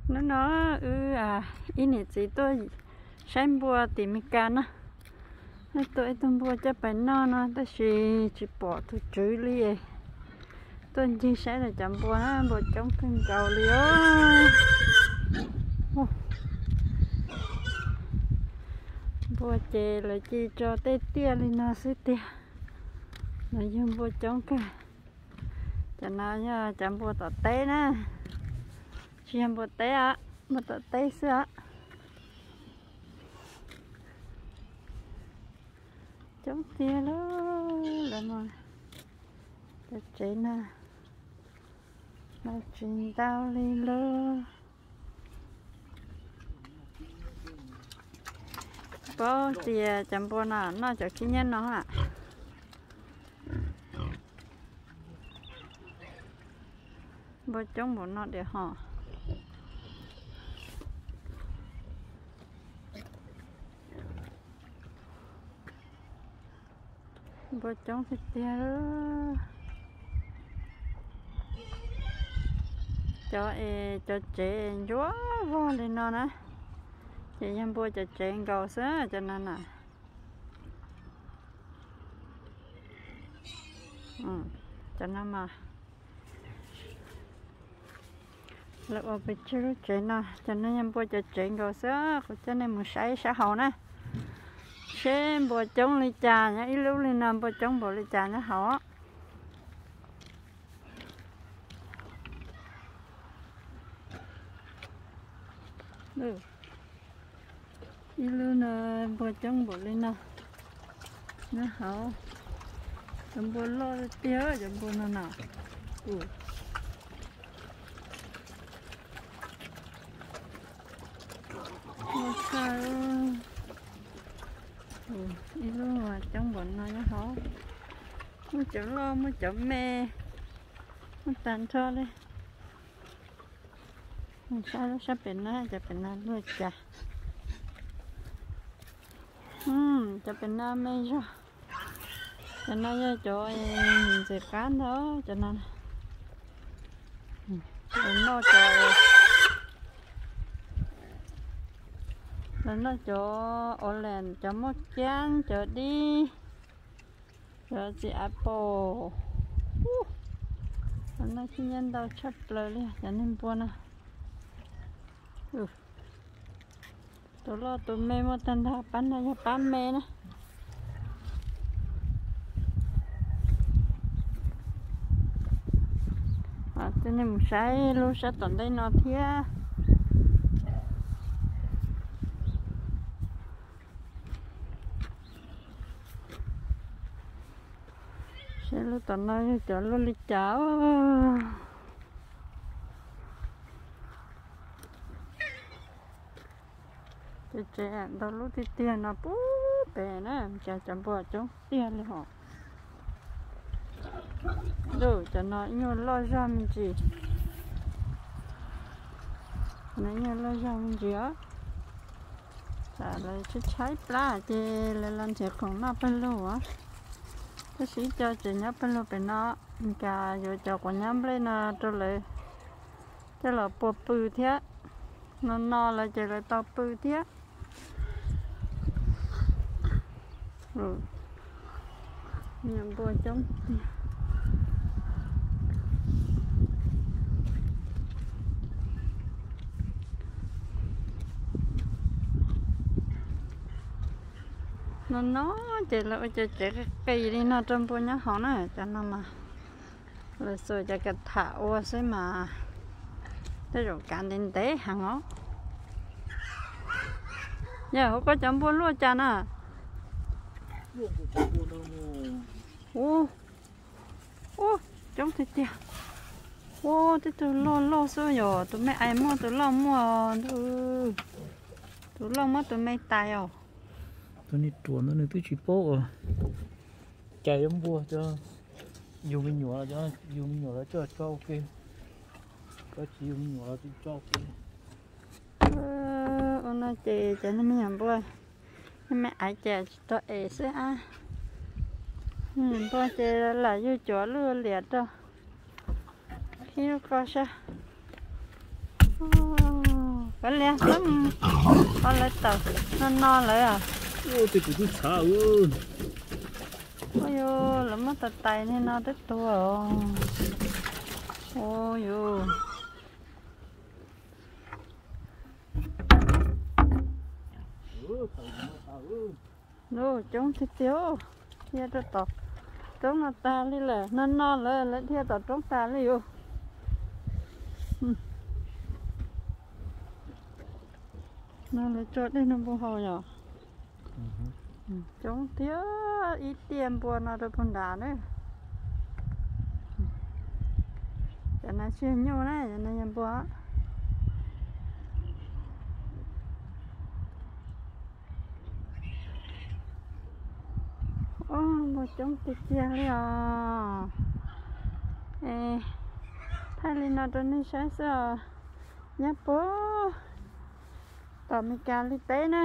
Hnub no wb ib niam txiv tuaj saib npua tim Mes Kas na. Wb tua ib tug npua coj pais noj no tab sis tsis pom tus tswv li. Tuaj ncig saib lawm cov npua na, npua coob kawg nkaus li os. Npua ces lawv ci tso tej tiaj li no xwb tiag. Lawv yug npua coob kawg. Cov no yog cov npua tom teb na. Tsis yog npua teb os, npua tom teb xwb os. Coob tiag lauj, lawv mas cov tsev no los tsis ntau li lauj. Paub tias cov npua no noj cov khib nyiab no a. Npua coob npaum no diam hos. Npua coob tiag tiag. Cov es cov tsev ntsuab vog li no na, ces yog npua cov tsev nkaus xwb cov no na. Cov no mas lawv ua pes tsawg lub tsev no, cov no yog npua cov tsev nkaus xwb. Kuv coj nej mus saib sab hauv na, seb npua coob li cas nyob ib lub li no, npua coob npaum li cas nyob hauv. Ib lub no npua coob npaum li no nyob hauv. Cov npua loj tiag cov npua no na. Loj tshaj. Ib lub coob npaum no nyob hauv. Muaj cov loj muaj cov me, muaj tag nrho li. Saib lub sab pem no, cov pem no luaj cas. Cov pem no me zog. Cov no yog cov ntxim qab ntag cov no. Lawv noj cov, lawv noj cov orlan, cov moj kiab, cov dib, cov txiv apple. Lawv noj khib nyiab ntau tshaj plaws li cov neeg npua no. Tus loj tus me muaj tag nrho, pab no yog pab me na. Coj nej mus saib lub sab tom ntej no thiab. Saib lub tom no yog cov luaj li cas. Ces tsev ntau lub tiag tiag no pub pem na, cas cov npua coob tiag li hos. Cov no ib nyuag loj zog me ntsis. No ib nyuag loj zog me ntsis os. Lawv tshaib tshaib plab ces lawv los nrhiav khoom noj pawg lug os. Tab sis ib co tseem nyob pawg lug pem no, cas yuav cov quav nyab nplej no rau lawv coj los pua pw thiab. No no lawv ces lawv tau pw thiab. Npua coob tiag. No no ces lawv ua cov tsev qis qis li no rau npua nyob hauv na, cov no mas lawv xuas cov kav tham ua xwb mas tej zaum kav ntev ntev heev os. Yog hauv koj cov npua luaj cas na? Ub, ub, coob tiag tiag. Ub, tib tug loj loj xwb yog tus me ais muaj tus loj muaj ntu, tus loj muab tus me tais os. Tus niag ruam ntawd nws twb tsis paub cais yuav npua cov, yug me nyuam los, yug me nyuam los coj tso ua ke, koj tsis yug me nyuam los tsis tso ua ke. Ua no ces cov niag me nyuam npua, niag me ais ces tsis tau es xwb ab. Niag me nyuam npua ces lam yug cuav lwj liam rau, khib lub ko sab. Kav liam, qhov lawv tawm no no lawm. Tej tus twb txhav. Ua yus, lawv muab tais tais li no twb tuag os. Ua yus, coob tiag tiag, dhia rau tom roob no tag li lawm, no no lawm lawv dhia tom roob tag li yus. No lawv tso dej no npua haus yom. Coob tiag, ib tiaj npua no rau puag nrad na. Cov no tsis yog nyuj na, cov no yog npua. Ub, npua coob tiag tiag li os. Es thaij li no rau nej saib xwb os. Nyob puag tom Meskas li teb na.